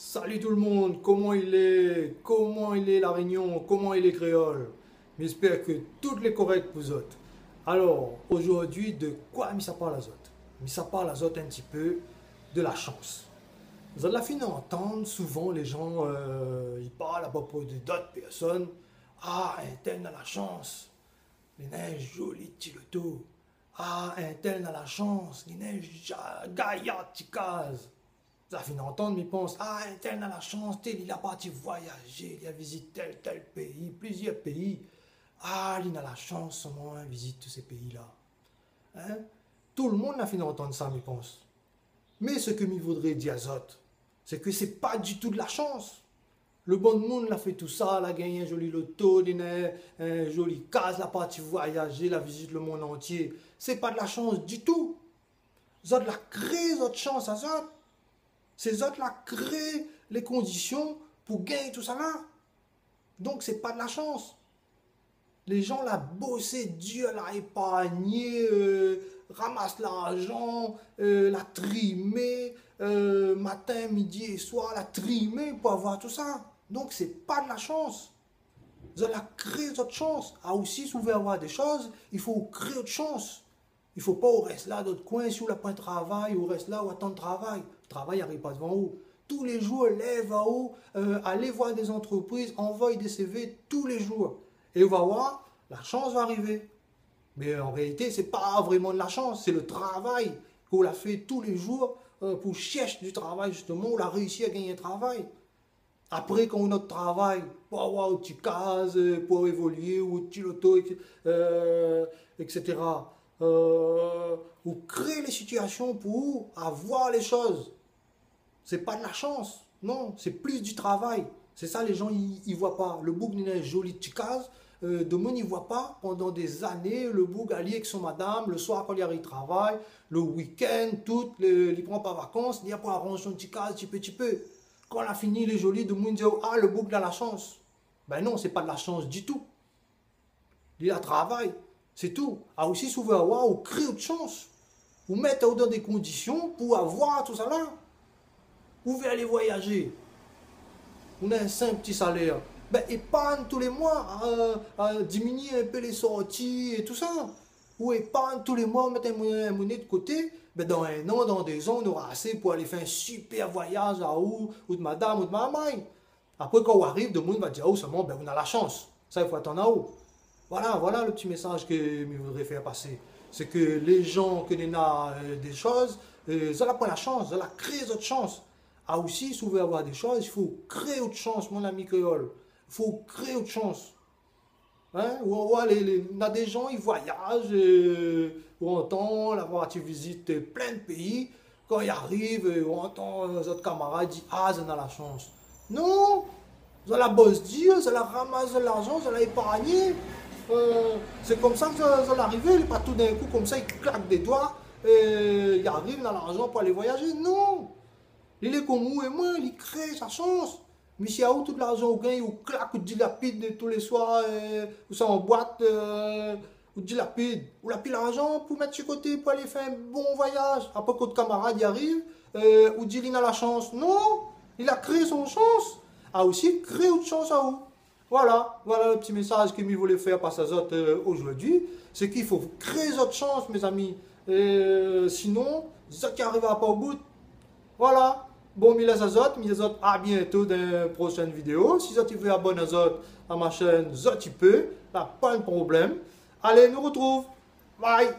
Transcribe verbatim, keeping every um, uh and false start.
Salut tout le monde, koman i lé ? Koman i lé La Rényon ? Koman i lé kréol ? Mi éspèr ke tout lé korèk pou zot. Alor, ojourdui, de koi mi sa parl azot ? Mi sa parl azot in ti pé de la shans. Zot la fine antann souvan lé jan, euh, i parl apropo de dot pèrsone. Ah, intèl na la shans. Li na in zoli ti loto. Ah, intèl na la shans. Li na in ja-, gayar ti kaz. Zot la fine antann, mi pans, ah, intèl na la shans, té, li la parti voyazé, li la vizit tèl, tèl péi, plizièr péi. Ah, li na la shans, solman, in, vizit tout sé péi-la. Hein ? Tout le moun la fine antann sa, mi pans. Mé sak mi voudré dir azot, sé ke sé pa ditou de la shans. Le bann moun la fé tousa, la gingn in zoli loto, li na in zoli kaz, la parti voyazé, la vizit le monn antié. Sé pa de la shans ditou. Zot la kré zot shans azot. Sé zot la kré lé kondision pou gingn tousala. Donk, sé pa de la shans. Lé jan la bosé dir, la épargné, euh, ramas larzan, euh, la trimé, euh, matin, midi é soir, la trimé pou avoir tousa. Donk, sé pa de la shans. Zot la kré zot shans. Ah, osi, si ou vé avoir dé shoz, i fo ou kré out shans. I fo pa ou rès la dan out koin, si ou la poin travay, ou rès la, ou atann travay. Travay i ariv pa dovan ou. Toulé zour, lèv aou, euh, alé voir dé zantrepriz, anvoy dé C V toulé zour. É ou va voir, la shans va arivé. Mé an réalité, sé pa vréman de la shans, sé le travay ke ou la fé toulé zour, euh, pou shèrsh du travay, zistoman, ou la réisi a gingn in travay. Apré, kan ou na out travay, pou avoir out ti kaz, euh, pou évolié, out ti loto, et, euh, et cetera. Euh, ou kré lé sitiasion pou ou avoir lé shoz. Sé pa de la shans, non, sé plis du travay. Sé sa, lé jan, i, i voi pa. Le boug, li na in zoli ti kaz, euh, domoun i voi pa, pandan dé zané, le boug, ali èk son madam, le soir, kan li ariv travay, le week-end, tout, le, li pran pa vakans, li la pou aranz son ti kaz, ti pé, ti pé. Kan la fini, lé zoli, domoun i di, ah, le boug la la shans. Bin non, sé pa de la shans ditou. Li la travay, sé tou. Ah, osi, si ou vé avoir, ou kré out shans. Ou mèt aou dan dé kondision pou avoir tousala. Ou vé alé voyazé. Ou na in sinp ti salèr. Bin, épargn tou lé moi, euh, euh, diminié in pé lé sorti é tousa. Ou épargn tou lé moi, ou mèt in mo-, in moné de koté. Bin, dan in an, dan dé zan, ou nora asé pou alé fé in sipèr voyaz aou, out madam, out marmay. Apré, kan ou ariv, domoun va dir aou solman, bin, ou na la shans. Sa, i fo atann aou. Voilà, voilà le ti mésaz ke mi voudré fé pasé. Sé ke lé jan ke néna, euh, dé shoz, euh, zot la poin la shans, zot la kré zot shans. Ah, osi, si ou vé avoir dé shoz, i fo kré out shans, mon ami kréol. Fo kré out shans. Hein ? Ou, ou, lé, lé, na dé jan, i voyaz, euh, ou antann, la parti vizit, euh, plin de péi. Kan i ariv, euh, ou antann, euh, zot kamarad di, ah, zot na la shans. Non ! Zot la bos dir, zot la ramas zot larzan, zot la épargné. Euh, sé konmsa ke zot, zot la arivé, lé pa tou d'in kou konmsa, i klak dé doi, euh, i ariv, na larzan pou alé voyazé. Non ! Li lé konm ou é moin, li kré sa shans. Mé si aou, tout larzan ou gingn, ou klak, ou dilapid tou lé soir, euh, ou sa an boit, euh, ou dilapid. Ou la pi larzan pou mèt su koté pou alé fé in bon voyaz. Apré, kan out kamarad i ariv, euh, ou di li na la shans. Non, li la kré son shans. Ah, osi, kré out shans aou. Voilà, voilà le ti mésaz ke mi voulé fé pas azot, euh, ojourdui. Sé ke i fo kré zot shans, mézami. Euh, sinon, zot i arivra pa o bout. Voilà. Bon, mi lès azot, mi di azot a bientôt dan in proshèn vidéo. Si zot i vé abonn azot a ma shèn, zot i pé. Na pwin problèm. Alé, nou rotrouv. Bye.